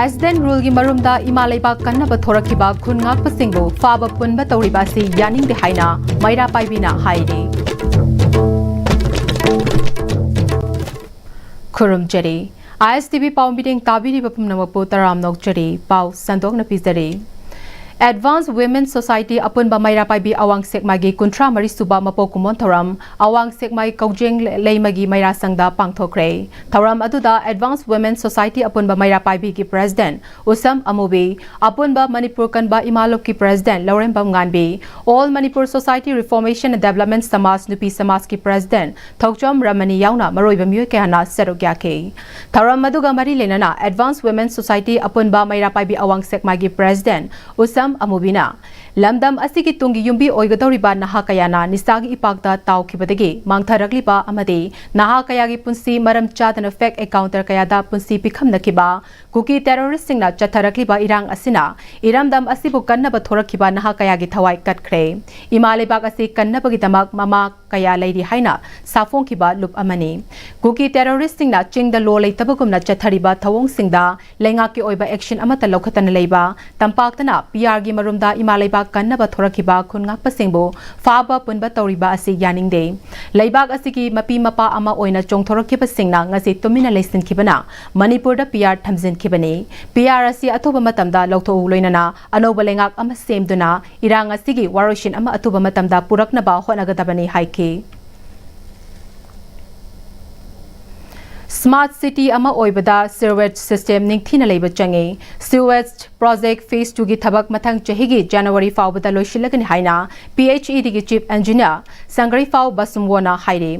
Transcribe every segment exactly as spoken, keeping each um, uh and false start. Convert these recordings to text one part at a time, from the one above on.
President Ruleꯒꯤ ꯃꯔꯨꯝꯗ ꯏꯃꯥ ꯂꯩꯕꯥꯛ ꯀꯟꯅꯕ ꯊꯣꯔꯛꯈꯤꯕ ꯈꯨꯟ ꯉꯥꯛꯄꯁꯤꯡꯕꯨ ꯐꯥꯕ ꯄꯨꯟꯕ ꯇꯧꯔꯤꯕ ꯑꯁꯤ ꯌꯥꯅꯤꯡꯗꯦ ꯍꯥꯏꯅ ꯃꯩꯔꯥ ꯄꯥꯏꯕꯤꯅ ꯍꯥꯏꯔꯤ꯫ ꯈꯨꯔꯨꯝꯖꯔꯤ꯫ ISTV ꯄꯥꯎ ꯃꯤꯠꯌꯦꯡ ꯇꯥꯕꯤꯔꯤꯕ ꯄꯨꯝꯅꯃꯛꯄꯨ ꯇꯔꯥꯝꯅ ꯑꯣꯛꯆꯔꯤ꯫ ꯄꯥꯎ ꯁꯟꯗꯣꯛꯅ ꯄꯤꯖꯔꯤ꯫ Advanced Women Society ꯑꯄꯨꯟꯕ ꯃꯩꯔꯥ ꯄꯥꯏꯕꯤ ꯑꯋꯥꯡ ꯁꯦꯛꯃꯥꯏꯒꯤ ꯀꯨꯟꯊ꯭ꯔꯥ ꯃꯔꯤ ꯁꯨꯕ ꯃꯄꯣꯛ ꯀꯨꯝꯑꯣꯟ ꯊꯧꯔꯝ ꯑꯋꯥꯡ ꯁꯦꯛꯃꯥꯏ ꯀꯧꯖꯦꯡ ꯂꯩꯃꯒꯤ ꯃꯩꯔꯥ ꯁꯪꯗ ꯄꯥꯡꯊꯣꯛꯈ꯭ꯔꯦ꯫ ꯊꯧꯔꯝ ꯑꯗꯨꯗ Advanced Women Society ꯑꯄꯨꯟꯕ ꯃꯩꯔꯥ ꯄꯥꯏꯕꯤꯒꯤ President ꯎꯁꯝ ꯑꯃꯨꯕꯤ, ꯑꯄꯨꯟꯕ ꯃꯅꯤꯄꯨꯔ ꯀꯟꯕ ꯏꯃꯥ ꯂꯨꯞꯀꯤ President Laurembam ꯉꯥꯟꯕꯤ, All Manipur Society Reformation and Development ꯁꯃꯥꯖ ꯅꯨꯄꯤ ꯁꯃꯥꯖꯀꯤ President ꯊꯧꯆꯣꯝ ꯔꯃꯅꯤ ꯌꯥꯎꯅ ꯃꯔꯨꯑꯣꯏꯕ ꯃꯤꯑꯣꯏ ꯀꯌꯥꯅ ꯁꯔꯨꯛ ꯌꯥꯈꯤ꯫ ꯊꯧꯔꯝ ꯑꯗꯨꯒ ꯃꯔꯤ ꯂꯩꯅꯅ Advanced Women Society ꯑꯄꯨꯟꯕ ꯃꯩꯔꯥ ꯄꯥꯏꯕꯤ ꯑꯋꯥꯡ ꯁꯦꯛꯃꯥꯏꯒꯤ President ꯎꯁꯝ ꯑꯃꯨꯕꯤꯅ ꯂꯝꯗꯝ ꯑꯁꯤꯒꯤ ꯇꯨꯡꯒꯤ ꯌꯨꯝꯕꯤ ꯑꯣꯏꯒꯗꯧꯔꯤꯕ ꯅꯍꯥ ꯀꯌꯥꯅ ꯅꯤꯁꯥꯒꯤ ꯏꯄꯥꯛꯇ ꯇꯥꯎꯈꯤꯕꯗꯒꯤ ꯃꯥꯡꯊꯔꯛꯂꯤꯕ ꯑꯃꯗꯤ ꯅꯍꯥ ꯀꯌꯥꯒꯤ ꯄꯨꯟꯁꯤ ꯃꯔꯝ ꯆꯥꯗꯅ fake encounter ꯀꯌꯥꯗ ꯄꯨꯟꯁꯤ ꯄꯤꯈꯝꯅꯈꯤꯕ ꯀꯨꯀꯤ terroristꯁꯤꯡꯅ ꯆꯠꯊꯔꯛꯂꯤꯕ ꯏꯔꯥꯡ ꯑꯁꯤꯅ ꯏꯔꯝꯗꯝ ꯑꯁꯤꯕꯨ ꯀꯟꯅꯕ ꯊꯣꯔꯛꯈꯤꯕ ꯅꯍꯥ ꯀꯌꯥꯒꯤ ꯊꯋꯥꯏ ꯀꯠꯈ꯭ꯔꯦ꯫ ꯏꯃꯥ ꯂꯩꯕꯥꯛ ꯑꯁꯤ ꯀꯟꯅꯕꯒꯤꯗꯃꯛ ꯃꯃꯥ ꯀꯌꯥ ꯂꯩꯔꯤ ꯍꯥꯏꯅ ꯁꯥꯐꯣꯡꯈꯤꯕ ꯂꯨꯞ ꯑꯃꯅꯤ꯫ ꯀꯨꯀꯤ terroristꯁꯤꯡꯅ ꯆꯤꯡꯗ law ꯂꯩꯇꯕꯒꯨꯝꯅ ꯆꯠꯊꯔꯤꯕ ꯊꯧꯑꯣꯡꯁꯤꯡꯗ ꯂꯩꯉꯥꯛꯀꯤ ꯑꯣꯏꯕ action ꯑꯃꯠꯇ ꯂꯧꯈꯠꯇꯅ ꯂꯩꯕ, ꯇꯝꯄꯥꯛꯇꯅ PRꯒꯤ ꯃꯔꯨꯝꯗ ꯏꯃꯥ ꯂꯩꯕꯥꯛ ꯀꯟꯅꯕ ꯊꯣꯔꯛꯈꯤꯕ ꯈꯨꯟ ꯉꯥꯛꯄꯁꯤꯡꯕꯨ ꯐꯥꯕ ꯄꯨꯟꯕ ꯇꯧꯔꯤꯕ ꯑꯁꯤ ꯌꯥꯅꯤꯡꯗꯦ꯫ ꯂꯩꯕꯥꯛ ꯑꯁꯤꯒꯤ ꯃꯄꯤ ꯃꯄꯥ ꯑꯃ ꯑꯣꯏꯅ ꯆꯣꯡꯊꯣꯔꯛꯈꯤꯕꯁꯤꯡꯅ ꯉꯁꯤ ꯇꯨꯃꯤꯟꯅ ꯂꯩꯁꯤꯟꯈꯤꯕꯅ ꯃꯅꯤꯄꯨꯔꯗ PR ꯊꯝꯖꯤꯟꯈꯤꯕꯅꯤ꯫ PR ꯑꯁꯤ ꯑꯊꯨꯕ ꯃꯇꯝꯗ ꯂꯧꯊꯣꯛꯎ, ꯂꯣꯏꯅꯅ ꯑꯅꯧꯕ ꯂꯩꯉꯥꯛ ꯑꯃ ꯁꯦꯝꯗꯨꯅ ꯏꯔꯥꯡ ꯑꯁꯤꯒꯤ ꯋꯥꯔꯣꯏꯁꯤꯟ ꯑꯃ ꯑꯊꯨꯕ ꯃꯇꯝꯗ ꯄꯨꯔꯛꯅꯕ ꯍꯣꯠꯅꯒꯗꯕꯅꯤ ꯍꯥꯏꯈꯤ꯫ Smart city ꯑꯃ ꯑꯣꯏꯕꯗ sewage system ꯅꯤꯡꯊꯤꯅ ꯂꯩꯕ ꯆꯪꯏ꯫ Sewage project phase twoꯒꯤ ꯊꯕꯛ ꯃꯊꯪ ꯆꯍꯤꯒꯤ January ꯐꯥꯎꯕꯗ ꯂꯣꯏꯁꯤꯜꯂꯒꯅꯤ ꯍꯥꯏꯅ PHEDꯒꯤ Chief Engineer ꯁꯪꯒ꯭ꯔꯩꯐꯥꯎ ꯕꯁꯨꯝꯋꯣꯅ ꯍꯥꯏꯔꯤ꯫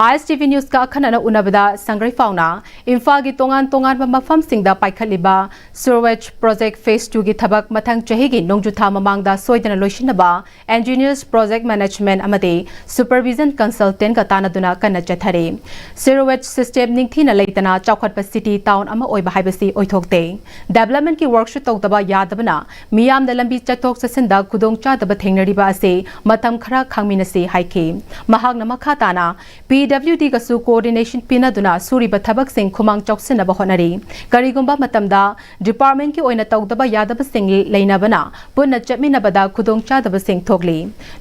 ISTV Newsꯀ ꯑꯈꯟꯅꯅ ꯎꯅꯕꯗ ꯁꯪꯒ꯭ꯔꯩꯐꯥꯎꯅ ꯏꯝꯐꯥꯜꯒꯤ ꯇꯣꯉꯥꯟ ꯇꯣꯉꯥꯟꯕ ꯃꯐꯝꯁꯤꯡꯗ ꯄꯥꯏꯈꯠꯂꯤꯕ sewage project phase twoꯒꯤ ꯊꯕꯛ ꯃꯊꯪ ꯆꯍꯤꯒꯤ ꯅꯣꯡꯖꯨ ꯊꯥ ꯃꯃꯥꯡꯗ ꯁꯣꯏꯗꯅ ꯂꯣꯏꯁꯤꯟꯅꯕ engineers, project management ꯑꯃꯗꯤ supervision consultantꯀ ꯇꯥꯟꯅꯗꯨꯅ ꯀꯟꯅ ꯆꯠꯊꯔꯤ꯫ Sewage system ꯅꯤꯡꯊꯤ ꯂꯩꯇꯅ ꯆꯥꯎꯈꯠꯄ city town ꯑꯃ ꯑꯣꯏꯕ ꯍꯥꯏꯕꯁꯤ ꯑꯣꯏꯊꯣꯛꯇꯦ꯫ Developmentꯀꯤ workꯁꯨ ꯇꯧꯗꯕ ꯌꯥꯗꯕꯅ ꯃꯤꯌꯥꯝꯅ ꯂꯝꯕꯤ ꯆꯠꯊꯣꯛ ꯆꯠꯁꯤꯟꯗ ꯈꯨꯗꯣꯡꯆꯥꯗꯕ ꯊꯦꯡꯅꯔꯤꯕ ꯑꯁꯤ ꯃꯇꯝ ꯈꯔ ꯈꯥꯡꯃꯤꯟꯅꯁꯤ ꯍꯥꯏꯈꯤ꯫ ꯃꯍꯥꯛꯅ ꯃꯈꯥ ꯇꯥꯅ PWDꯒꯁꯨ coordination ꯄꯤꯅꯗꯨꯅ ꯁꯨꯔꯤꯕ ꯊꯕꯛꯁꯤꯡ ꯈꯨꯃꯥꯡ ꯆꯥꯎꯁꯤꯟꯅꯕ ꯍꯣꯠꯅꯔꯤ꯫ ꯀꯔꯤꯒꯨꯝꯕ ꯃꯇꯝꯗ departmentꯀꯤ ꯑꯣꯏꯅ ꯇꯧꯗꯕ ꯌꯥꯗꯕꯁꯤꯡ ꯂꯩꯅꯕꯅ ꯄꯨꯟꯅ ꯆꯠꯃꯤꯟꯅꯕꯗ ꯈꯨꯗꯣꯡꯆꯥꯗꯕꯁꯤꯡ ꯊꯣꯛꯂꯤ꯫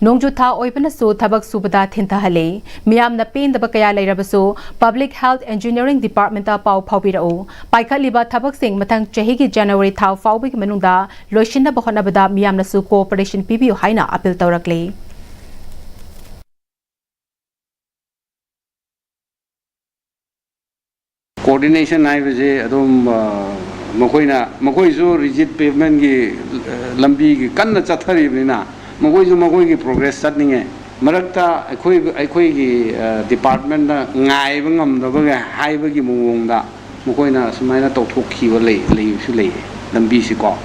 ꯅꯣꯡꯖꯨ ꯊꯥ ꯑꯣꯏꯕꯅꯁꯨ ꯊꯕꯛ ꯁꯨꯕꯗ ꯊꯤꯟꯊꯍꯜꯂꯤ꯫ ꯃꯤꯌꯥꯝꯅ ꯄꯦꯟꯗꯕ ꯀꯌꯥ ꯂꯩꯔꯕꯁꯨ Public Health Engineering Departmentꯇ ꯄꯥꯎ ꯐꯥꯎꯕꯤꯔꯛꯎ꯫ ꯄꯥꯏꯈꯠꯂꯤꯕ ꯊꯕꯛꯁꯤꯡ ꯃꯊꯪ ꯆꯍꯤꯒꯤ January ꯊꯥ ꯐꯥꯎꯕꯒꯤ ꯃꯅꯨꯡꯗ ꯂꯣꯏꯁꯤꯟꯅꯕ ꯍꯣꯠꯅꯕꯗ ꯃꯤꯌꯥꯝꯅꯁꯨ cooperation ꯄꯤꯕꯤꯌꯨ ꯍꯥꯏꯅ appeal ꯇꯧꯔꯛꯂꯤ꯫ Coordination ꯍꯥꯏꯕꯁꯦ ꯑꯗꯨꯝ, ꯑ, ꯃꯈꯣꯏꯅ, ꯃꯈꯣꯏꯁꯨ rigid pavementꯀꯤ, ꯑ, ꯂꯝꯕꯤꯒꯤ ꯀꯟꯅ ꯆꯠꯊꯔꯤꯕꯅꯤꯅ ꯃꯈꯣꯏꯁꯨ ꯃꯈꯣꯏꯒꯤ progress ꯆꯠꯅꯤꯡꯉꯦ꯫ ꯃꯔꯛꯇ ꯑꯩꯈꯣꯏ, ꯑꯩꯈꯣꯏꯒꯤ, ꯑ, departmentꯅ ꯉꯥꯏꯕ ꯉꯝꯗꯕꯒ ꯍꯥꯏꯕꯒꯤ ꯃꯑꯣꯡꯗ ꯃꯈꯣꯏꯅ ꯑꯁꯨꯃꯥꯏꯅ ꯇꯧꯊꯣꯛꯈꯤꯕ ꯂꯩ, ꯂꯩꯕꯁꯨ ꯂꯩꯌꯦ ꯂꯝꯕꯤꯁꯤꯀꯣ꯫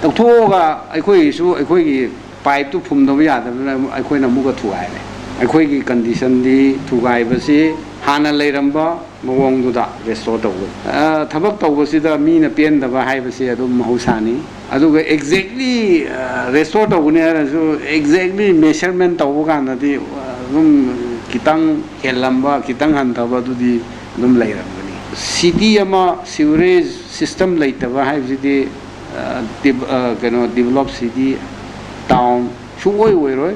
ꯇꯧꯊꯣꯛꯑꯒ ꯑꯩꯈꯣꯏꯒꯤꯁꯨ ꯑꯩꯈꯣꯏꯒꯤ pipeꯇꯨ ꯐꯨꯝꯗꯕ ꯌꯥꯗꯕꯅꯤꯅ ꯑꯩꯈꯣꯏꯅ ꯑꯃꯨꯛꯀ ꯊꯨꯒꯥꯏꯔꯦ꯫ ꯑꯩꯈꯣꯏꯒꯤ conditionꯗꯤ ꯊꯨꯒꯥꯏꯕꯁꯤ ꯍꯥꯟꯅ ꯂꯩꯔꯝꯕ ꯃꯑꯣꯡꯗꯨꯗ restore ꯇꯧꯒꯅꯤ꯫ ꯑ, ꯊꯕꯛ ꯇꯧꯕꯁꯤꯗ ꯃꯤꯅ ꯄꯦꯟꯗꯕ ꯍꯥꯏꯕꯁꯤ ꯑꯗꯨꯝ ꯃꯍꯧꯁꯥꯅꯤ꯫ ꯑꯗꯨꯒ exactly, ꯑ, restore ꯇꯧꯒꯅꯤ ꯍꯥꯏꯔꯁꯨ exactly measurement ꯇꯧꯕ ꯀꯥꯟꯗꯗꯤ, ꯑ, ꯑꯗꯨꯝ ꯈꯤꯇꯪ ꯍꯦꯜꯂꯝꯕ, ꯈꯤꯇꯪ ꯍꯟꯊꯕ ꯑꯗꯨꯗꯤ ꯑꯗꯨꯝ ꯂꯩꯔꯝꯒꯅꯤ꯫ City ꯑꯃ sewerage system ꯂꯩꯇꯕ ꯍꯥꯏꯕꯁꯤꯗꯤ, ꯑ, ꯗꯤꯞ-, ꯑ, ꯀꯩꯅꯣ, develop city, town ꯁꯨꯡꯑꯣꯏ ꯑꯣꯏꯔꯣꯏ꯫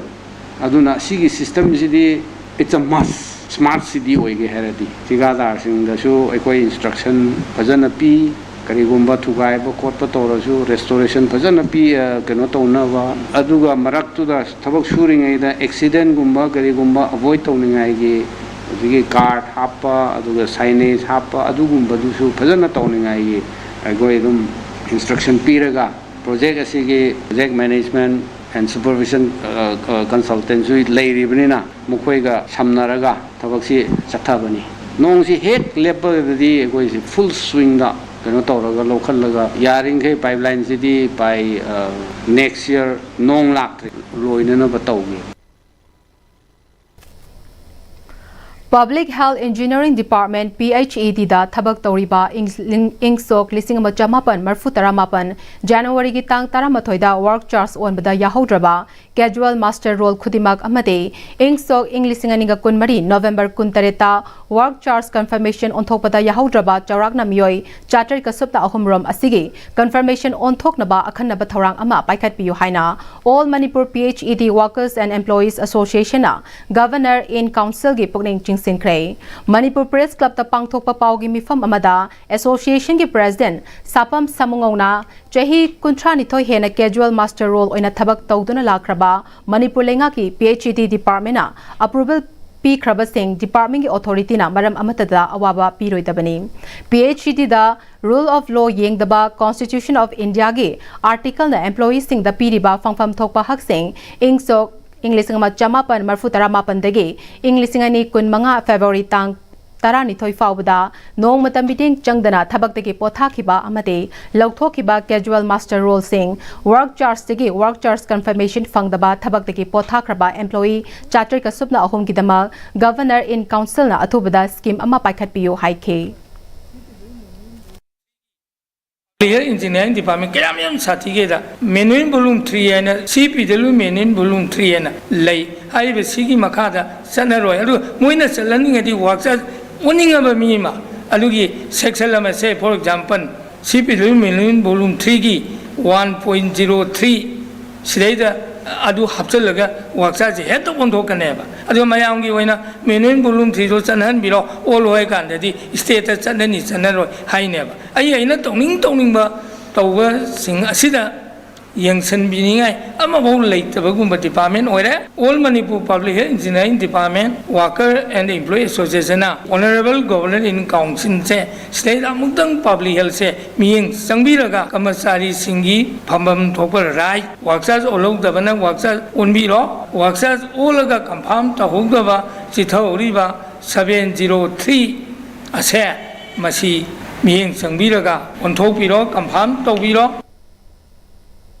ꯑꯗꯨꯅ ꯁꯤꯒꯤ systemꯁꯤꯗꯤ it's a must, smart city ꯑꯣꯏꯒꯦ ꯍꯥꯏꯔꯗꯤ꯫ ꯊꯤꯀꯥꯗꯥꯔꯁꯤꯡꯗꯁꯨ ꯑꯩꯈꯣꯏ instruction ꯐꯖꯅ ꯄꯤ, ꯀꯔꯤꯒꯨꯝꯕ ꯊꯨꯒꯥꯏꯕ ꯈꯣꯠꯄ ꯇꯧꯔꯁꯨ restoration ꯐꯖꯅ ꯄꯤ, ꯑ, ꯀꯩꯅꯣ ꯇꯧꯅꯕ꯫ ꯑꯗꯨꯒ ꯃꯔꯛꯇꯨꯗ ꯊꯕꯛ ꯁꯨꯔꯤꯉꯩꯗ accidentꯒꯨꯝꯕ ꯀꯔꯤꯒꯨꯝꯕ avoid ꯇꯧꯅꯤꯡꯉꯥꯏꯒꯤ ꯍꯧꯖꯤꯛꯀꯤ guard ꯍꯥꯞꯄ, ꯑꯗꯨꯒ signage ꯍꯥꯞꯄ, ꯑꯗꯨꯒꯨꯝꯕꯗꯨꯁꯨ ꯐꯖꯅ ꯇꯧꯅꯤꯡꯉꯥꯏꯒꯤ ꯑꯩꯈꯣꯏ ꯑꯗꯨꯝ instruction ꯄꯤꯔꯒ, project ꯑꯁꯤꯒꯤ project management and supervision, ꯑ, ꯑ, consultantꯁꯨ ꯂꯩꯔꯤꯕꯅꯤꯅ ꯃꯈꯣꯏꯒ ꯁꯝꯅꯔꯒ ꯊꯕꯛꯁꯤ ꯆꯠꯊꯕꯅꯤ꯫ ꯅꯣꯡꯁꯤ ꯍꯦꯛ ꯂꯦꯞꯄꯒꯗꯤ ꯑꯩꯈꯣꯏꯁꯤ full swingꯗ ꯀꯩꯅꯣ ꯇꯧꯔꯒ ꯂꯧꯈꯠꯂꯒ ꯌꯥꯔꯤꯈꯩ pipelineꯁꯤꯗꯤ by, ꯑ, next year ꯅꯣꯡ ꯂꯥꯛꯇ꯭ꯔꯤ ꯂꯣꯏꯅꯅꯕ ꯇꯧꯒꯦ꯫ Public Health Engineering Department, P H E D, ꯗ ꯊꯕꯛ ꯇꯧꯔꯤꯕ ꯏꯪ, ꯏꯪ ꯁꯣꯛ ꯂꯤꯁꯤꯡ ꯑꯃ ꯆꯃꯥꯄꯟ ꯃꯔꯤꯐꯨ ꯇꯔꯥ ꯃꯥꯄꯟ January ꯒꯤ ꯇꯥꯡ ꯇꯔꯥꯃꯥꯊꯣꯏꯗ work charge ꯑꯣꯟꯕꯗ ꯌꯥꯍꯧꯗ꯭ꯔꯕ casual muster roll ꯈꯨꯗꯤꯡꯃꯛ ꯑꯃꯗꯤ ꯏꯪ ꯁꯣꯛ ꯏꯪ ꯂꯤꯁꯤꯡ ꯑꯅꯤꯒ ꯀꯨꯟꯃꯔꯤ November ꯀꯨꯟꯇꯔꯦꯠꯇ work charge confirmation ꯑꯣꯟꯊꯣꯛꯄꯗ ꯌꯥꯍꯧꯗ꯭ꯔꯕ ꯆꯥꯎꯔꯥꯛꯅ ꯃꯤꯑꯣꯏ ꯆꯥꯇ꯭ꯔꯦꯠꯀ ꯁꯨꯞꯅ ꯑꯍꯨꯝ ꯔꯣꯝ ꯑꯁꯤꯒꯤ confirmation ꯑꯣꯟꯊꯣꯛꯅꯕ ꯑꯈꯟꯅꯕ ꯊꯧꯔꯥꯡ ꯑꯃ ꯄꯥꯏꯈꯠꯄꯤꯌꯨ ꯍꯥꯏꯅ All Manipur P H E D Workers and Employees Association ꯅ Governor in Council ꯒꯤ ꯄꯨꯛꯅꯤꯡ ꯆꯤꯡꯁꯤꯟꯈ꯭ꯔꯦ꯫ ꯃꯅꯤꯄꯨꯔ Press Club ꯇ ꯄꯥꯡꯊꯣꯛꯄ ꯄꯥꯎꯒꯤ ꯃꯤꯐꯝ ꯑꯃꯗ Association ꯒꯤ President ꯁꯥꯄꯝ ꯁꯥꯃꯨꯉꯧꯅ ꯆꯍꯤ ꯀꯨꯟꯊ꯭ꯔꯥꯅꯤꯊꯣꯏ ꯍꯦꯟꯅ casual muster roll ꯑꯣꯏꯅ ꯊꯕꯛ ꯇꯧꯗꯨꯅ ꯂꯥꯛꯈ꯭ꯔꯕ ꯃꯅꯤꯄꯨꯔ ꯂꯩꯉꯥꯛꯀꯤ P H E D department ꯅ approval ꯄꯤꯈ꯭ꯔꯕꯁꯤꯡ department ꯀꯤ authority ꯅ ꯃꯔꯝ ꯑꯃꯠꯇꯗ ꯑꯋꯥꯕ ꯄꯤꯔꯣꯏꯗꯕꯅꯤ꯫ P H E D the Rule of Law ꯌꯦꯡꯗꯕ Constitution of India ꯒꯤ article ꯅ employee ꯁꯤꯡꯗ ꯄꯤꯔꯤꯕ ꯐꯪꯐꯝ ꯊꯣꯛꯄ ꯍꯛꯁꯤꯡ ꯏꯪ ꯁꯣꯛ ꯏꯪ ꯂꯤꯁꯤꯡ ꯑꯃ ꯆꯃꯥꯄꯟ ꯃꯔꯤꯐꯨ ꯇꯔꯥ ꯃꯥꯄꯟꯗꯒꯤ ꯏꯪ ꯂꯤꯁꯤꯡ ꯑꯅꯤ ꯀꯨꯟꯃꯉꯥ February ꯇꯥꯡ ꯇꯔꯥꯅꯤꯊꯣꯏ ꯐꯥꯎꯕꯗ ꯅꯣꯡꯃꯇ ꯃꯤꯠꯌꯦꯡ ꯆꯪꯗꯅ ꯊꯕꯛꯇꯒꯤ ꯄꯣꯊꯥꯈꯤꯕ ꯑꯃꯗꯤ ꯂꯧꯊꯣꯛꯈꯤꯕ casual muster roll ꯁꯤꯡ, work charge ꯇꯒꯤ work charge confirmation ꯐꯪꯗꯕ ꯊꯕꯛꯇꯒꯤ ꯄꯣꯊꯥꯈ꯭ꯔꯕ employee ꯆꯥꯇ꯭ꯔꯦꯠꯀ ꯁꯨꯞꯅ ꯑꯍꯨꯝꯒꯤꯗꯃꯛ Governor in Council ꯅ ꯑꯊꯨꯕꯗ scheme ꯑꯃ ꯄꯥꯏꯈꯠꯄꯤꯌꯨ ꯍꯥꯏꯈꯤ꯫ Public Health Engineering Department ꯀꯌꯥꯝ ꯌꯥꯝ ꯁꯥꯊꯤꯒꯦꯗ, Manual Volume three ꯍꯥꯏꯅ, C P W Manual Volume three ꯍꯥꯏꯅ ꯂꯩ꯫ ꯍꯥꯏꯔꯤꯕ ꯁꯤꯒꯤ ꯃꯈꯥꯗ ꯆꯠꯅꯔꯣꯏ꯫ ꯑꯗꯨ ꯃꯣꯏꯅ ꯆꯠꯍꯟꯅꯤꯡꯉꯗꯤ work charge ꯑꯣꯟꯅꯤꯡꯉꯕ ꯃꯤ ꯑꯃ, ꯑꯗꯨꯒꯤ section ꯑꯃ, say for example, C P W Manual Volume three ꯒꯤ one point zero three ꯁꯤꯗꯩꯗ ꯑꯗꯨ ꯍꯥꯞꯆꯤꯜꯂꯒ work charge ꯁꯦ ꯍꯦꯛꯇ ꯑꯣꯟꯊꯣꯛꯀꯅꯦꯕ꯫ ꯑꯗꯣ ꯃꯌꯥꯝꯒꯤ ꯑꯣꯏꯅ Manual Volume three ꯗꯣ ꯆꯠꯍꯟꯕꯤꯔꯣ, ꯑꯣꯜꯂꯣ ꯍꯥꯏ ꯀꯥꯟꯗꯗꯤ state ꯇ ꯆꯠꯅꯅꯤ ꯆꯠꯅꯔꯣꯏ ꯍꯥꯏꯅꯦꯕ꯫ ꯑꯩ ꯑꯩꯅ ꯇꯧꯅꯤꯡ ꯇꯧꯅꯤꯡꯕ ꯇꯧꯕꯁꯤꯡ ꯑꯁꯤꯗ ꯌꯦꯡꯁꯤꯟꯕꯤꯅꯤꯡꯉꯥꯏ ꯑꯃꯐꯥꯎ ꯂꯩꯇꯕꯒꯨꯝꯕ department ꯑꯣꯏꯔꯦ꯫ All Manipur Public Health Engineering Department Worker and Employee Association ꯅ Honorable Governor in Council ꯁꯦ ꯁꯤꯗꯩꯗ ꯑꯃꯨꯛꯇꯪ public health ꯁꯦ ꯃꯤꯠꯌꯦꯡ ꯆꯪꯕꯤꯔꯒ ꯀꯔꯃꯆꯥꯔꯤꯁꯤꯡꯒꯤ ꯐꯪꯐꯝ ꯊꯣꯛꯄ right, work charge ꯑꯣꯜꯍꯧꯗꯕꯅ work charge ꯑꯣꯟꯕꯤꯔꯣ, work charge ꯑꯣꯜꯂꯒ confirm ꯇꯧꯍꯧꯗꯕ ꯆꯤꯊꯍꯧꯔꯤꯕ seven zero three ꯑꯁꯦ ꯃꯁꯤ ꯃꯤꯠꯌꯦꯡ ꯆꯪꯕꯤꯔꯒ ꯑꯣꯟꯊꯣꯛꯄꯤꯔꯣ, confirm ꯇꯧꯕꯤꯔꯣ꯫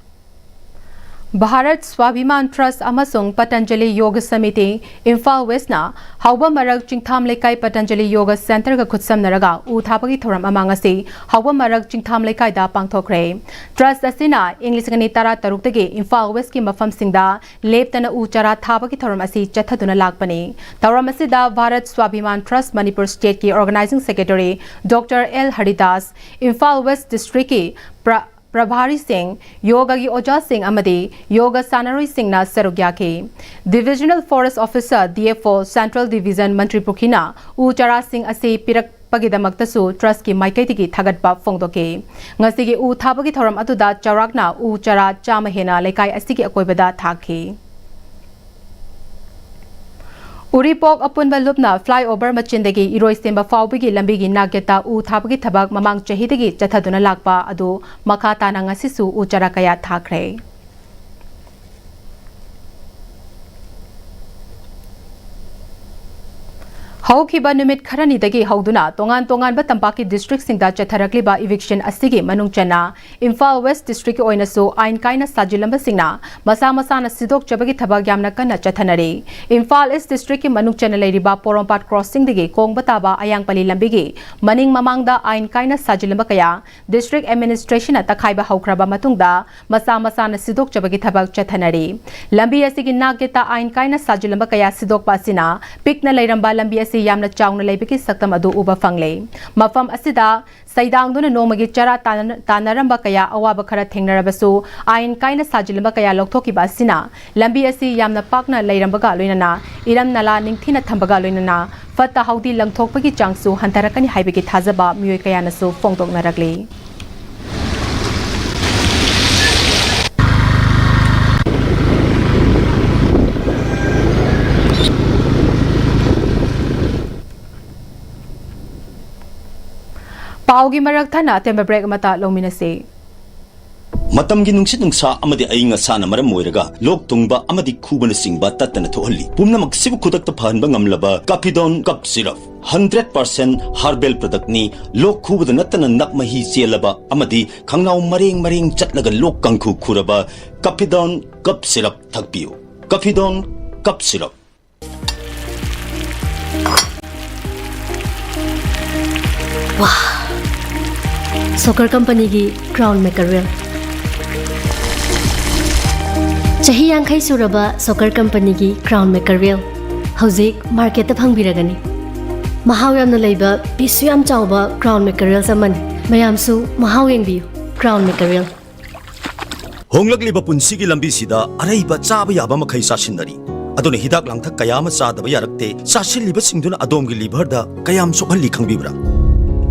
ꯚꯥꯔꯠ ꯁ꯭ꯋꯥꯚꯤꯃꯥꯟ ꯇ꯭ꯔꯁ ꯑꯃꯁꯨꯡ ꯄꯇꯟꯖꯂꯤ ꯌꯣꯒ ꯁꯃꯤꯇꯤ, ꯏꯝꯐꯥꯜ ꯋꯦꯁꯅ ꯍꯥꯎꯕ ꯃꯔꯛ ꯆꯤꯡꯊꯥꯝ ꯂꯩꯀꯥꯏ ꯄꯇꯟꯖꯂꯤ ꯌꯣꯒ ꯁꯦꯟꯇꯔꯒ ꯈꯨꯠꯁꯝꯅꯔꯒ ꯎ ꯊꯥꯕꯒꯤ ꯊꯧꯔꯝ ꯑꯃ ꯉꯁꯤ ꯍꯥꯎꯕ ꯃꯔꯛ ꯆꯤꯡꯊꯥꯝ ꯂꯩꯀꯥꯏꯗ ꯄꯥꯡꯊꯣꯛꯈ꯭ꯔꯦ꯫ ꯇ꯭ꯔꯁ ꯑꯁꯤꯅ ꯏꯪ ꯂꯤꯁꯤꯡ ꯑꯅꯤ ꯇꯔꯥ ꯇꯔꯨꯛꯇꯒꯤ ꯏꯝꯐꯥꯜ ꯋꯦꯁꯀꯤ ꯃꯐꯝꯁꯤꯡꯗ ꯂꯦꯞꯇꯅ ꯎ ꯆꯥꯔꯥ ꯊꯥꯕꯒꯤ ꯊꯧꯔꯝ ꯑꯁꯤ ꯆꯠꯊꯗꯨꯅ ꯂꯥꯛꯄꯅꯤ꯫ ꯊꯧꯔꯝ ꯑꯁꯤꯗ ꯚꯥꯔꯠ ꯁ꯭ꯋꯥꯚꯤꯃꯥꯟ ꯇ꯭ꯔꯁ ꯃꯅꯤꯄꯨꯔ ꯁ꯭ꯇꯦꯠꯀꯤ organising secretary doctor L Haridas, Imphal west ꯗꯤꯁꯇ꯭ꯔꯤꯛꯀꯤ ꯄ꯭ꯔ-, ꯄ꯭ꯔꯚꯥꯔꯤꯁꯤꯡ, ꯌꯣꯒꯒꯤ ꯑꯣꯖꯥꯁꯤꯡ ꯑꯃꯗꯤ ꯌꯣꯒ ꯁꯥꯟꯅꯔꯣꯏꯁꯤꯡꯅ ꯁꯔꯨꯛ ꯌꯥꯈꯤ꯫ Divisional forest officer, D F O, central division Mantri ꯄꯨꯈ꯭ꯔꯤꯅ ꯎ ꯆꯥꯔꯥꯁꯤꯡ ꯑꯁꯤ ꯄꯤꯔꯛꯄꯒꯤꯗꯃꯛꯇꯁꯨ ꯇ꯭ꯔꯁꯀꯤ ꯃꯥꯏꯀꯩꯗꯒꯤ ꯊꯥꯒꯠꯄ ꯐꯣꯡꯗꯣꯛꯈꯤ꯫ ꯉꯁꯤꯒꯤ ꯎ ꯊꯥꯕꯒꯤ ꯊꯧꯔꯝ ꯑꯗꯨꯗ ꯆꯥꯎꯔꯥꯛꯅ ꯎ ꯆꯥꯔꯥ ꯆꯥꯝꯃ ꯍꯦꯟꯅ ꯂꯩꯀꯥꯏ ꯑꯁꯤꯒꯤ ꯑꯀꯣꯏꯕꯗ ꯊꯥꯈꯤ꯫ ꯎꯔꯤꯄꯣꯛ ꯑꯄꯨꯟꯕ ꯂꯨꯞꯅ ꯐ꯭ꯂꯥꯏꯑꯣꯚꯔ ꯃꯆꯤꯟꯗꯒꯤ ꯏꯔꯣꯏꯁꯦꯝꯕ ꯐꯥꯎꯕꯒꯤ ꯂꯝꯕꯤꯒꯤ ꯅꯥꯛꯌꯦꯠꯇ ꯎ ꯊꯥꯕꯒꯤ ꯊꯕꯛ ꯃꯃꯥꯡ ꯆꯍꯤꯗꯒꯤ ꯆꯠꯊꯗꯨꯅ ꯂꯥꯛꯄ ꯑꯗꯨ ꯃꯈꯥ ꯇꯥꯅ ꯉꯁꯤꯁꯨ ꯎ ꯆꯥꯔꯥ ꯀꯌꯥ ꯊꯥꯈ꯭ꯔꯦ꯫ ꯍꯧꯈꯤꯕ ꯅꯨꯃꯤꯠ ꯈꯔꯅꯤꯗꯒꯤ ꯍꯧꯗꯨꯅ ꯇꯣꯉꯥꯟ ꯇꯣꯉꯥꯟꯕ ꯇꯝꯄꯥꯛꯀꯤ ꯗꯤꯁꯇ꯭ꯔꯤꯛꯁꯤꯡꯗ ꯆꯠꯊꯔꯛꯂꯤꯕ ꯏꯚꯤꯛꯁꯟ ꯑꯁꯤꯒꯤ ꯃꯅꯨꯡ ꯆꯟꯅ ꯏꯝꯐꯥꯜ ꯋꯦꯁ ꯗꯤꯁꯇ꯭ꯔꯤꯛꯀꯤ ꯑꯣꯏꯅꯁꯨ ꯑꯥꯏꯟ ꯀꯥꯏꯅ ꯁꯥꯖꯤꯜꯂꯝꯕꯁꯤꯡꯅ ꯃꯁꯥ ꯃꯁꯥꯅ ꯁꯤꯗꯣꯛꯆꯕꯒꯤ ꯊꯕꯛ ꯌꯥꯝꯅ ꯀꯟꯅ ꯆꯠꯊꯅꯔꯤ꯫ ꯏꯝꯐꯥꯜ ꯏꯁ ꯗꯤꯁꯇ꯭ꯔꯤꯛꯀꯤ ꯃꯅꯨꯡ ꯆꯟꯅ ꯂꯩꯔꯤꯕ ꯄꯣꯔꯣꯝꯄꯥꯠ ꯀ꯭ꯔꯣꯁꯤꯡꯗꯒꯤ ꯀꯣꯡꯕ ꯇꯥꯕ ꯑꯌꯥꯡꯄꯜꯂꯤ ꯂꯝꯕꯤꯒꯤ ꯃꯅꯤꯡ ꯃꯃꯥꯡꯗ ꯑꯥꯏꯟ ꯀꯥꯏꯅ ꯁꯥꯖꯤꯜꯂꯝꯕ ꯀꯌꯥ ꯗꯤꯁꯇ꯭ꯔꯤꯛ ꯑꯦꯗꯃꯤꯅꯤꯁꯇ꯭ꯔꯦꯁꯟꯅ ꯇꯛꯈꯥꯏꯕ ꯍꯧꯈ꯭ꯔꯕ ꯃꯇꯨꯡꯗ ꯃꯁꯥ ꯃꯁꯥꯅ ꯁꯤꯗꯣꯛꯆꯕꯒꯤ ꯊꯕꯛ ꯆꯠꯊꯅꯔꯤ꯫ ꯂꯝꯕꯤ ꯑꯁꯤꯒꯤ ꯅꯥꯛꯌꯦꯠꯇ ꯑꯥꯏꯟ ꯀꯥꯏꯅ ꯁꯥꯖꯤꯜꯂꯝꯕ ꯀꯌꯥ ꯁꯤꯗꯣꯛꯄ ꯑꯁꯤꯅ ꯄꯤꯛꯅ ꯂꯩꯔꯝꯕ ꯂꯝꯕꯤ ꯑꯁꯤ ꯌꯥꯝꯅ ꯆꯥꯎꯅ ꯂꯩꯕꯒꯤ ꯁꯛꯇꯝ ꯑꯗꯨ ꯎꯕ ꯐꯪꯂꯦ꯫ ꯃꯐꯝ ꯑꯁꯤꯗ ꯁꯩꯗꯥꯡꯗꯨꯅ ꯅꯣꯡꯃꯒꯤ ꯆꯔꯥ ꯇꯥꯟꯅ-, ꯇꯥꯟꯅꯔꯝꯕ ꯀꯌꯥ ꯑꯋꯥꯕ ꯈꯔ ꯊꯦꯡꯅꯔꯕꯁꯨ, ꯑꯥꯏꯟ ꯀꯥꯏꯅ ꯁꯥꯖꯤꯜꯂꯝꯕ ꯀꯌꯥ ꯂꯧꯊꯣꯛꯈꯤꯕ ꯑꯁꯤꯅ ꯂꯝꯕꯤ ꯑꯁꯤ ꯌꯥꯝꯅ ꯄꯥꯛꯅ ꯂꯩꯔꯝꯕꯒ ꯂꯣꯏꯅꯅ ꯏꯔꯝ ꯅꯂꯥ ꯅꯤꯡꯊꯤꯅ ꯊꯝꯕꯒ ꯂꯣꯏꯅꯅ ꯐꯠꯇ ꯍꯥꯎꯗꯤ ꯂꯪꯊꯣꯛꯄꯒꯤ ꯆꯥꯡꯁꯨ ꯍꯟꯊꯔꯛꯀꯅꯤ ꯍꯥꯏꯕꯒꯤ ꯊꯥꯖꯕ ꯃꯤꯑꯣꯏ ꯀꯌꯥꯅꯁꯨ ꯐꯣꯡꯗꯣꯛꯅꯔꯛꯂꯤ꯫ ꯄꯥꯎꯒꯤ ꯃꯔꯛ ꯊꯠꯅ ꯑꯇꯦꯟꯕ ꯕ꯭ꯔꯦꯛ ꯑꯃꯇ ꯂꯧꯃꯤꯟꯅꯁꯤ꯫ ꯃꯇꯝꯒꯤ ꯅꯨꯡꯁꯤꯠ ꯅꯨꯡꯁꯥ ꯑꯃꯗꯤ ꯑꯏꯪ ꯑꯁꯥꯅ ꯃꯔꯝ ꯑꯣꯏꯔꯒ ꯂꯣꯛ ꯊꯨꯡꯕ ꯑꯃꯗꯤ ꯈꯨꯕꯅꯆꯤꯡꯕ ꯇꯠꯇꯅ ꯊꯣꯛꯍꯜꯂꯤ꯫ ꯄꯨꯝꯅꯃꯛꯁꯤꯕꯨ ꯈꯨꯗꯛꯇ ꯐꯍꯟꯕ ꯉꯝꯂꯕ ꯀꯥꯐꯤꯗꯣꯟ ꯀꯞ ꯁꯤꯔꯞ, ꯍꯟꯗ꯭ꯔꯦꯠ ꯄꯥꯔꯁꯦꯟ ꯍꯥꯔꯕꯦꯜ ꯄ꯭ꯔꯗꯛꯅꯤ꯫ ꯂꯣꯛ ꯈꯨꯕꯗ ꯅꯠꯇꯅ ꯅꯞ ꯃꯍꯤ ꯆꯦꯜꯂꯕ ꯑꯃꯗꯤ ꯈꯪꯅꯥꯎ ꯃꯔꯦꯡ ꯃꯔꯦꯡ ꯆꯠꯂꯒ ꯂꯣꯛ ꯀꯥꯡꯈꯨ ꯈꯨꯔꯕ ꯀꯥꯐꯤꯗꯣꯟ ꯀꯞ ꯁꯤꯔꯞ ꯊꯛꯄꯤꯌꯨ꯫ ꯀꯥꯐꯤꯗꯣꯟ ꯀꯞ ꯁꯤꯔꯞ꯫ ꯋꯥ! ꯁꯣꯀꯔ ꯀꯝꯄꯅꯤꯒꯤ ꯀ꯭ꯔꯥꯎꯟ ꯃꯦꯀꯔꯦꯜ꯫ ꯆꯍꯤ ꯌꯥꯡꯈꯩ ꯁꯨꯔꯕ ꯁꯣꯀꯔ ꯀꯝꯄꯅꯤꯒꯤ ꯀ꯭ꯔꯥꯎꯟ ꯃꯦꯀꯔꯦꯜ ꯍꯧꯖꯤꯛ ꯃꯥꯔꯀꯦꯠꯇ ꯐꯪꯕꯤꯔꯒꯅꯤ꯫ ꯃꯍꯥꯎ ꯌꯥꯝꯅ ꯂꯩꯕ, ꯄꯤꯁꯁꯨ ꯌꯥꯝ ꯆꯥꯎꯕ ꯀ꯭ꯔꯥꯎꯟ ꯃꯦꯀꯔꯦꯜꯁ ꯑꯃꯅꯤ꯫ ꯃꯌꯥꯝꯁꯨ ꯃꯍꯥꯎ ꯌꯦꯡꯕꯤꯌꯨ꯫ ꯀ꯭ꯔꯥꯎꯟ ꯃꯦꯀꯔꯦꯜ꯫ ꯍꯣꯡꯂꯛꯂꯤꯕ ꯄꯨꯟꯁꯤꯒꯤ ꯂꯝꯕꯤꯁꯤꯗ ꯑꯔꯩꯕ ꯆꯥꯕ ꯌꯥꯕ ꯃꯈꯩ ꯆꯥꯁꯤꯟꯅꯔꯤ꯫ ꯑꯗꯨꯅ ꯍꯤꯗꯥꯛ ꯂꯥꯡꯊꯛ ꯀꯌꯥ ꯑꯃ ꯆꯥꯗꯕ ꯌꯥꯔꯛꯇꯦ꯫ ꯆꯥꯁꯤꯜꯂꯤꯕꯁꯤꯡꯗꯨꯅ ꯑꯗꯣꯝꯒꯤ ꯂꯤꯚꯔꯗ ꯀꯌꯥꯝ ꯁꯣꯛꯍꯜꯂꯤ ꯈꯪꯕꯤꯕ꯭ꯔꯥ?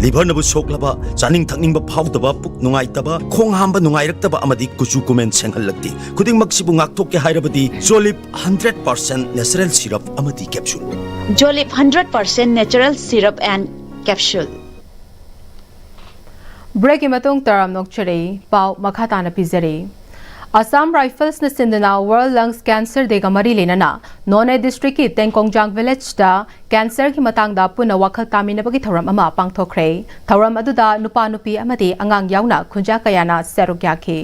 ꯂꯤꯚꯔꯅꯕꯨ ꯁꯣꯛꯂꯕ, ꯆꯥꯅꯤꯡ ꯊꯛꯅꯤꯡꯕ ꯐꯥꯎꯗꯕ, ꯄꯨꯛ ꯅꯨꯡꯉꯥꯏꯇꯕ, ꯈꯣꯡ ꯍꯥꯝꯕ ꯅꯨꯡꯉꯥꯏꯔꯛꯇꯕ ꯑꯃꯗꯤ ꯀꯨꯆꯨ ꯀꯨꯃꯦꯟ ꯁꯦꯡꯍꯜꯂꯛꯇꯦ꯫ ꯈꯨꯗꯤꯡꯃꯛꯁꯤꯕꯨ ꯉꯥꯛꯊꯣꯛꯀꯦ ꯍꯥꯏꯔꯕꯗꯤ ꯖꯣꯂꯤꯞ ꯍꯟꯗ꯭ꯔꯦꯠ ꯄꯥꯔꯁꯦꯟ ꯅꯦꯆꯔꯦꯜ ꯁꯤꯔꯞ ꯑꯃꯗꯤ capsule. Jolip hundred percent natural syrup and capsule. ꯕ꯭ꯔꯦꯛꯀꯤ ꯃꯇꯨꯡ ꯇꯔꯥꯝ ꯅꯣꯛꯆꯔꯤ꯫ ꯄꯥꯎ ꯃꯈꯥ ꯇꯥꯅ ꯄꯤꯖꯔꯤ꯫ ꯑꯁꯥꯝ ꯔꯥꯏꯐꯜꯁꯅ ꯁꯤꯟꯗꯨꯅ ꯋꯥꯔꯜ ꯂꯪꯁ ꯀꯦꯟꯁꯔ ꯗꯦꯒ ꯃꯔꯤ ꯂꯩꯅꯅ ꯅꯣꯅꯦ ꯗꯤꯁꯇ꯭ꯔꯤꯛꯀꯤ ꯇꯦꯡꯀꯣꯡꯖꯥꯡ ꯚꯤꯂꯦꯖꯇ ꯀꯦꯟꯁꯔꯒꯤ ꯃꯇꯥꯡꯗ ꯄꯨꯟꯅ ꯋꯥꯈꯜ ꯇꯥꯃꯤꯟꯅꯕꯒꯤ ꯊꯧꯔꯝ ꯑꯃ ꯄꯥꯡꯊꯣꯛꯈ꯭ꯔꯦ꯫ ꯊꯧꯔꯝ ꯑꯗꯨꯗ ꯅꯨꯄꯥ ꯅꯨꯄꯤ ꯑꯃꯗꯤ ꯑꯉꯥꯡ ꯌꯥꯎꯅ ꯈꯨꯟꯖꯥ ꯀꯌꯥꯅ ꯁꯔꯨꯛ ꯌꯥꯈꯤ꯫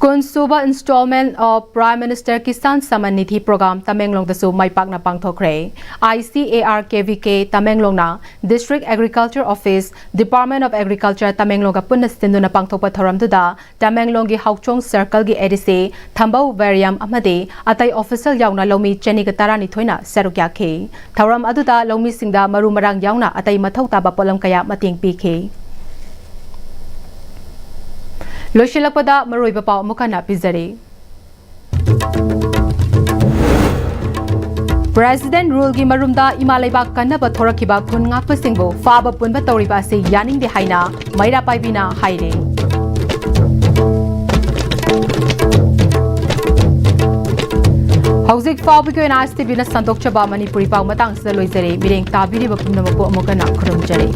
ꯀꯨꯟꯁꯨꯕ installment of Prime Minister Kisan Samman Nidhi Program ꯇꯃꯦꯡꯂꯣꯡꯗꯁꯨ ꯃꯥꯏ ꯄꯥꯛꯅ ꯄꯥꯡꯊꯣꯛꯈ꯭ꯔꯦ꯫ ICARKVK ꯇꯃꯦꯡꯂꯣꯡꯅ District Agriculture Office, Department of Agriculture ꯇꯃꯦꯡꯂꯣꯡꯒ ꯄꯨꯟꯅ ꯁꯤꯟꯗꯨꯅ ꯄꯥꯡꯊꯣꯛꯄ ꯊꯧꯔꯝꯗꯨꯗ ꯇꯃꯦꯡꯂꯣꯡꯒꯤ ꯍꯥꯎꯆꯣꯡ ꯁꯔꯀꯜꯒꯤ ADC ꯊꯝꯕꯧ ꯕꯦꯔꯤꯌꯝ ꯑꯃꯗꯤ ꯑꯇꯩ official ꯌꯥꯎꯅ ꯂꯧꯃꯤ ꯆꯅꯤꯒ ꯇꯔꯥꯅꯤꯊꯣꯏꯅ ꯁꯔꯨꯛ ꯌꯥꯈꯤ꯫ ꯊꯧꯔꯝ ꯑꯗꯨꯗ ꯂꯧꯃꯤꯁꯤꯡꯗ ꯃꯔꯨ ꯃꯔꯥꯡ ꯌꯥꯎꯅ ꯑꯇꯩ ꯃꯊꯧ ꯇꯥꯕ ꯄꯣꯠꯂꯝ ꯀꯌꯥ ꯃꯇꯦꯡ ꯄꯤꯈꯤ꯫ ꯂꯣꯏꯁꯤꯜꯂꯛꯄꯗ ꯃꯔꯨꯑꯣꯏꯕ ꯄꯥꯎ ꯑꯃꯨꯛ ꯍꯟꯅ ꯄꯤꯖꯔꯤ꯫ President Ruleꯒꯤ ꯃꯔꯨꯝꯗ ꯏꯃꯥ ꯂꯩꯕꯥꯛ ꯀꯟꯅꯕ ꯊꯣꯔꯛꯈꯤꯕ ꯈꯨꯟ ꯉꯥꯛꯄꯁꯤꯡꯕꯨ ꯐꯥꯕ ꯄꯨꯟꯕ ꯇꯧꯔꯤꯕ ꯑꯁꯤ ꯌꯥꯅꯤꯡꯗꯦ ꯍꯥꯏꯅ ꯃꯩꯔꯥ ꯄꯥꯏꯕꯤꯅ ꯍꯥꯏꯔꯤ꯫ ꯍꯧꯖꯤꯛ ꯐꯥꯎꯕꯒꯤ ꯑꯣꯏꯅ ISTVꯅ ꯁꯟꯗꯣꯛꯆꯕ ꯃꯅꯤꯄꯨꯔꯤ ꯄꯥꯎ ꯃꯇꯥꯡꯁꯤꯗ ꯂꯣꯏꯖꯔꯦ꯫ ꯃꯤꯠꯌꯦꯡ ꯇꯥꯕꯤꯔꯤꯕ ꯄꯨꯝꯅꯃꯛꯄꯨ ꯑꯃꯨꯛ ꯍꯟꯅ ꯈꯨꯔꯨꯝꯖꯔꯤ꯫